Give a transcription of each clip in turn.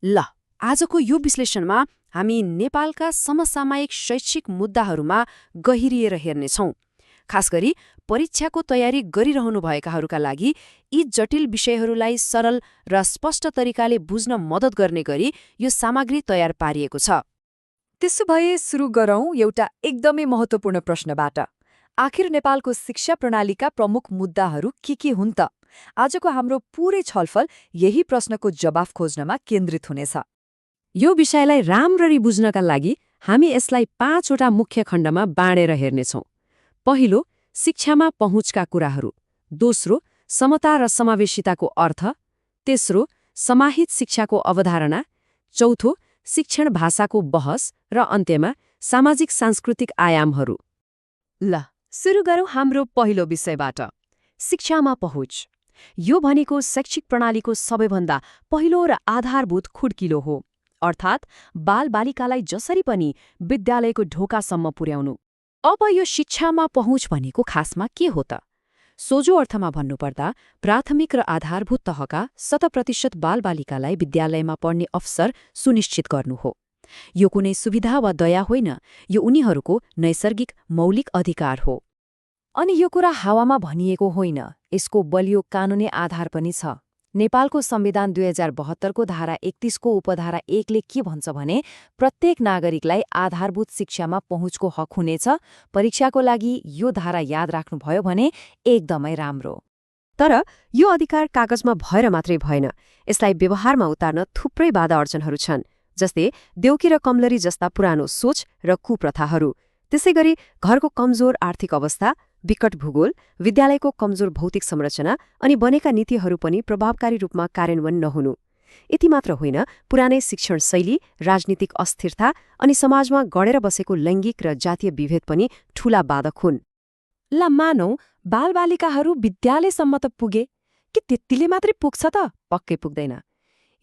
ल, आजको यो विश्लेषणमा हामी नेपालका समसामयिक शैक्षिक मुद्दाहरूमा गहिरिएर हेर्नेछौँ। खास गरी परीक्षाको तयारी गरिरहनुभएकाहरूका लागि यी जटिल विषयहरूलाई सरल र स्पष्ट तरिकाले बुझ्न मद्दत गर्ने गरी यो सामग्री तयार पारिएको छ। त्यसो भए सुरु गरौँ एउटा एकदमै महत्त्वपूर्ण प्रश्नबाट। आखिर नेपालको शिक्षा प्रणालीका प्रमुख मुद्दाहरू के हुन् त? आजको हाम्रो पूरै छलफल यही प्रश्नको जवाफ खोज्नमा केन्द्रित हुनेछ। यो विषयलाई राम्ररी बुझ्नका लागि हामी यसलाई 5वटा मुख्य खण्डमा बाँडेर हेर्नेछौँ। पहिलो, शिक्षामा पहुँचका कुराहरू। दोस्रो, समता र समावेशिताको अर्थ। तेस्रो, समाहित शिक्षाको अवधारणा। चौथो, शिक्षण भाषाको बहस। र अन्त्यमा, सामाजिक सांस्कृतिक आयामहरू। ल, सुरु गरौँ हाम्रो पहिलो विषयबाट, शिक्षामा पहुँच। यो भनेको शैक्षिक प्रणालीको सबैभन्दा पहिलो र आधारभूत खुड्किलो हो, अर्थात् बालबालिकालाई जसरी पनि विद्यालयको ढोकासम्म पुर्याउनु। अब यो शिक्षामा पहुँच भनेको खासमा के हो त? सोझो अर्थमा भन्नुपर्दा प्राथमिक र आधारभूत तहका 100% बालबालिकालाई विद्यालयमा पढ्ने अवसर सुनिश्चित गर्नु हो। यो कुनै सुविधा वा दया होइन, यो उनीहरूको नैसर्गिक मौलिक अधिकार हो। अनि यो कुरा हावामा भनिएको होइन, यसको बलियो कानुनी आधार पनि छ। नेपालको संविधान 2072 को धारा 31 को उपधारा 1 ले के भन्छ भने प्रत्येक नागरिकलाई आधारभूत शिक्षामा पहुँचको हक हुनेछ। परीक्षाको लागि यो धारा याद राख्नुभयो भने एकदमै राम्रो। तर यो अधिकार कागजमा भएर मात्रै भएन, यसलाई व्यवहारमा उतार्न थुप्रै बाधा अर्चनहरू छन्, जस्तै देउकी र कमलरी जस्ता पुरानो सोच र कुप्रथाहरू। त्यसैगरी घरको कमजोर आर्थिक अवस्था, विकट भूगोल, विद्यालयको कमजोर भौतिक संरचना अनि बनेका नीतिहरू पनि प्रभावकारी रूपमा कार्यान्वयन नहुनु। यति मात्र होइन, पुरानै शिक्षण शैली, राजनीतिक अस्थिरता अनि समाजमा गढेर बसेको लैङ्गिक र जातीय विभेद पनि ठूला बाधक हुन्। ल मानौ बालबालिकाहरू विद्यालयसम्म त पुगे, कि त्यतिले मात्रै पुग्छ त? पक्कै पुग्दैन।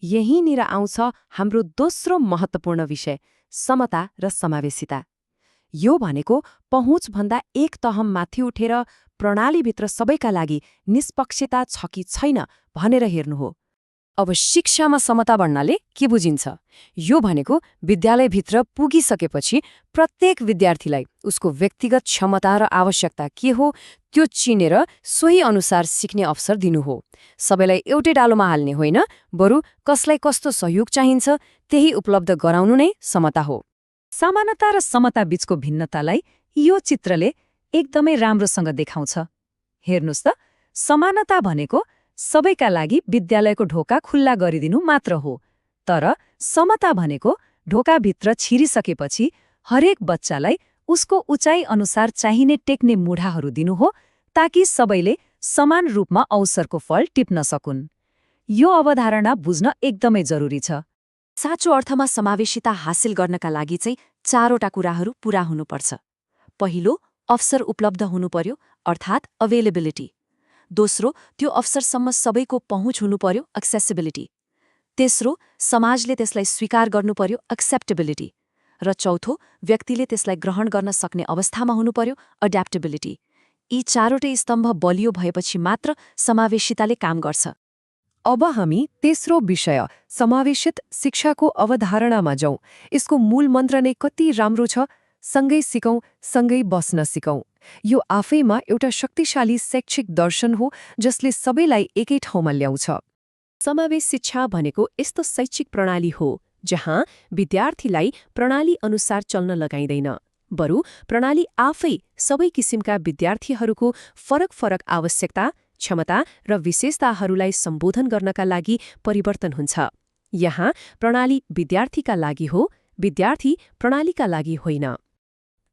यहीँनिर आउँछ हाम्रो दोस्रो महत्त्वपूर्ण विषय, समता र समावेशिता। यो भनेको पहुँचभन्दा एक तहम माथि उठेर प्रणालीभित्र सबैका लागि निष्पक्षता छ कि छैन भनेर हेर्नु हो। अब शिक्षामा समता भन्नाले के बुझिन्छ? यो भनेको विद्यालयभित्र पुगिसकेपछि प्रत्येक विद्यार्थीलाई उसको व्यक्तिगत क्षमता र आवश्यकता के हो त्यो चिनेर सोही अनुसार सिक्ने अवसर दिनु हो। सबैलाई एउटै डालोमा हाल्ने होइन, बरु कसलाई कस्तो सहयोग चाहिन्छ त्यही उपलब्ध गराउनु नै समता हो। समानता र समता बीचको भिन्नतालाई यो चित्रले एकदमै राम्रोसँग देखाउँछ। हेर्नुस् त, समानता भनेको सबैका लागि विद्यालयको ढोका खुल्ला गरिदिनु मात्र हो, तर समता भनेको ढोकाभित्र छिरिसकेपछि हरेक बच्चालाई उसको उचाइ अनुसार चाहिने टेक्ने मुढाहरू दिनु हो, ताकि सबैले समान रूपमा अवसरको फल टिप्न सकुन्। यो अवधारणा बुझ्न एकदमै जरुरी छ। साँचो अर्थमा समावेशिता हासिल गर्नका लागि चाहिँ 4वटा कुराहरू पूरा हुनुपर्छ। पहिलो, अवसर उपलब्ध हुनुपर्यो, अर्थात् अवेलेबिलिटी। दोस्रो, त्यो अवसरसम्म सबैको पहुँच हुनुपर्यो, एक्सेसिबिलिटी। तेस्रो, समाजले त्यसलाई स्वीकार गर्नुपर्यो, एक्सेप्टेबिलिटी। र चौथो, व्यक्तिले त्यसलाई ग्रहण गर्न सक्ने अवस्थामा हुनुपर्यो, अड्याप्टेबिलिटी। यी 4वटै स्तम्भ बलियो भएपछि मात्र समावेशिताले काम गर्छ। अब हामी तेस्रो विषय, समावेशित शिक्षाको अवधारणामा जाउँ। यसको मूल मन्त्र नै कति राम्रो छ, सँगै सिकौँ, सँगै बस्न सिकौँ। यो आफैमा एउटा शक्तिशाली शैक्षिक दर्शन हो जसले सबैलाई एकै ठाउँमा ल्याउँछ। समावेश शिक्षा भनेको यस्तो शैक्षिक प्रणाली हो जहाँ विद्यार्थीलाई प्रणाली अनुसार चल्न लगाइँदैन, बरु प्रणाली आफै सबै किसिमका विद्यार्थीहरूको फरक फरक आवश्यकता, क्षमता र विशेषताहरूलाई सम्बोधन गर्नका लागि परिवर्तन हुन्छ। यहाँ प्रणाली विद्यार्थीका लागि हो, विद्यार्थी प्रणालीका लागि होइन।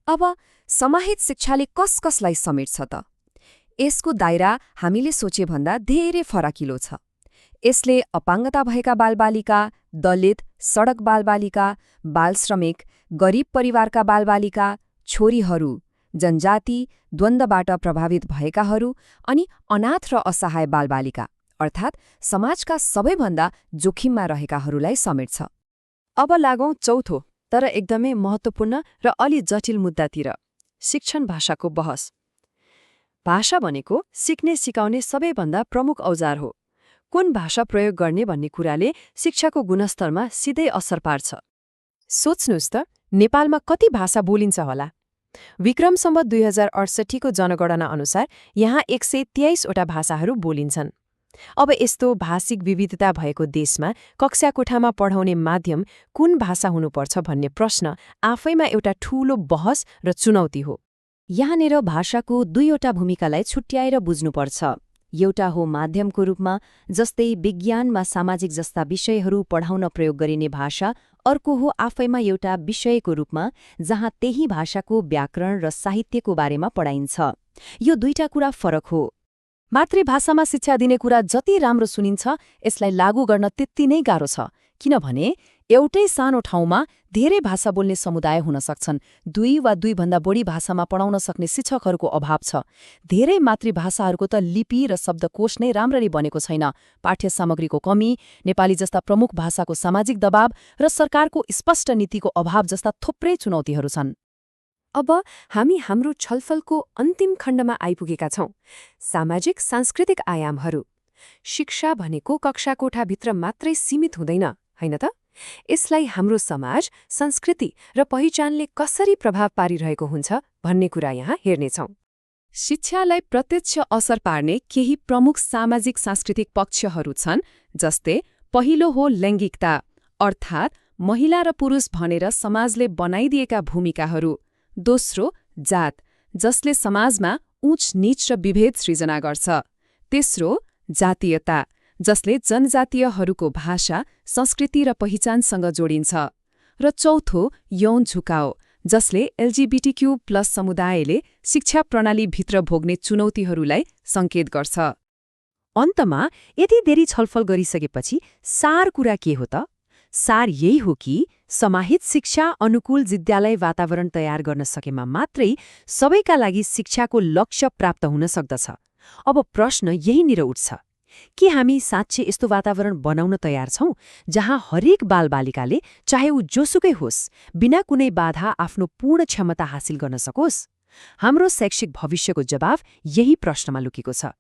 अब समाहित शिक्षाले कसलाई समेट्छ त? यसको दायरा हामीले सोचेभन्दा धेरै फराकिलो छ। यसले अपाङ्गता भएका बालबालिका, दलित, सडक बालबालिका, बाल श्रमिक, गरिब परिवारका बालबालिका, छोरीहरू, जनजाति, द्वन्द्वबाट प्रभावित भएकाहरू अनि अनाथ र असहाय बालबालिका, अर्थात् समाजका सबैभन्दा जोखिममा रहेकाहरूलाई समेट्छ। अब लागौँ चौथो तर एकदमै महत्त्वपूर्ण र अलि जटिल मुद्दातिर, शिक्षण भाषाको बहस। भाषा भनेको सिक्ने सिकाउने सबैभन्दा प्रमुख औजार हो। कुन भाषा प्रयोग गर्ने भन्ने कुराले शिक्षाको गुणस्तरमा सिधै असर पार्छ। सोच्नुहोस् त, नेपालमा कति भाषा बोलिन्छ होला? विक्रम सम्वत 2068 को जनगणना अनुसार यहाँ 123वटा भाषाहरू बोलिन्छन्। अब यस्तो भाषिक विविधता भएको देशमा कक्षा कोठामा पढाउने माध्यम कुन भाषा हुनुपर्छ भन्ने प्रश्न आफैमा एउटा ठूलो बहस र चुनौती हो। यहाँनिर भाषाको दुईवटा भूमिकालाई छुट्याएर बुझ्नुपर्छ। एउटा हो माध्यमको रूपमा, जस्तै विज्ञानमा सामाजिक जस्ता विषयहरू पढाउन प्रयोग गरिने भाषा। अर्को हो आफैमा एउटा विषयको रूपमा, जहाँ त्यही भाषाको व्याकरण र साहित्यको बारेमा पढाइन्छ। यो दुईटा कुरा फरक हो। मातृभाषामा शिक्षा दिने कुरा जति राम्रो सुनिन्छ, यसलाई लागू गर्न त्यति नै गाह्रो छ। किनभने एउटै सानो ठाउँमा धेरै भाषा बोल्ने समुदाय हुन सक्छन्। 2 वा 2 भन्दा बढी भाषामा पढाउन सक्ने शिक्षकहरूको अभाव छ। धेरै मातृभाषाहरूको त लिपि र शब्दकोश नै राम्ररी बनेको छैन। पाठ्य सामग्रीको कमी, नेपाली जस्ता प्रमुख भाषाको सामाजिक दबाव र सरकारको स्पष्ट नीतिको अभाव जस्ता थुप्रै चुनौतीहरू छन्। अब हामी हाम्रो छलफलको अन्तिम खण्डमा आइपुगेका छौं। सामाजिक सांस्कृतिक आयामहरू। शिक्षा भनेको कक्षा कोठाभित्र मात्रै सीमित हुँदैन, होइन त? यसलाई हाम्रो समाज, संस्कृति र पहिचानले कसरी प्रभाव पारिरहेको हुन्छ भन्ने कुरा यहाँ हेर्नेछौं। शिक्षालाई प्रत्यक्ष असर पार्ने केही प्रमुख सामाजिक सांस्कृतिक पक्षहरू छन्, जस्तै पहिलो हो लैङ्गिकता, अर्थात् महिला र पुरुष भनेर समाजले बनाइदिएका भूमिकाहरू। दोस्रो, जात, जसले समाजमा उच्च नीच र विभेद सृजना गर्छ। तेस्रो, जातीयता, जसले जनजातीयहरूको भाषा, संस्कृति र पहिचानसँग जोडिन्छ। र चौथो, यौन झुकाउ, जसले LGBTQ+ समुदायले शिक्षा प्रणालीभित्र भोग्ने चुनौतीहरूलाई सङ्केत गर्छ। अन्तमा यति धेरै छलफल गरिसकेपछि सार कुरा के हो त? सार यही हो कि समाहित शिक्षा अनुकूल विद्यालय वातावरण तयार गर्न सकेमा मात्रै सबैका लागि शिक्षाको लक्ष्य प्राप्त हुन सक्दछ। अब प्रश्न यहीँनिर उठ्छ, के हामी साँच्चै यस्तो वातावरण बनाउन तयार छौं जहाँ हरेक बालबालिकाले, चाहे ऊ जोसुकै होस्, बिना कुनै बाधा आफ्नो पूर्ण क्षमता हासिल गर्न सकोस्? हाम्रो शैक्षिक भविष्यको जवाफ यही प्रश्नमा लुकेको छ।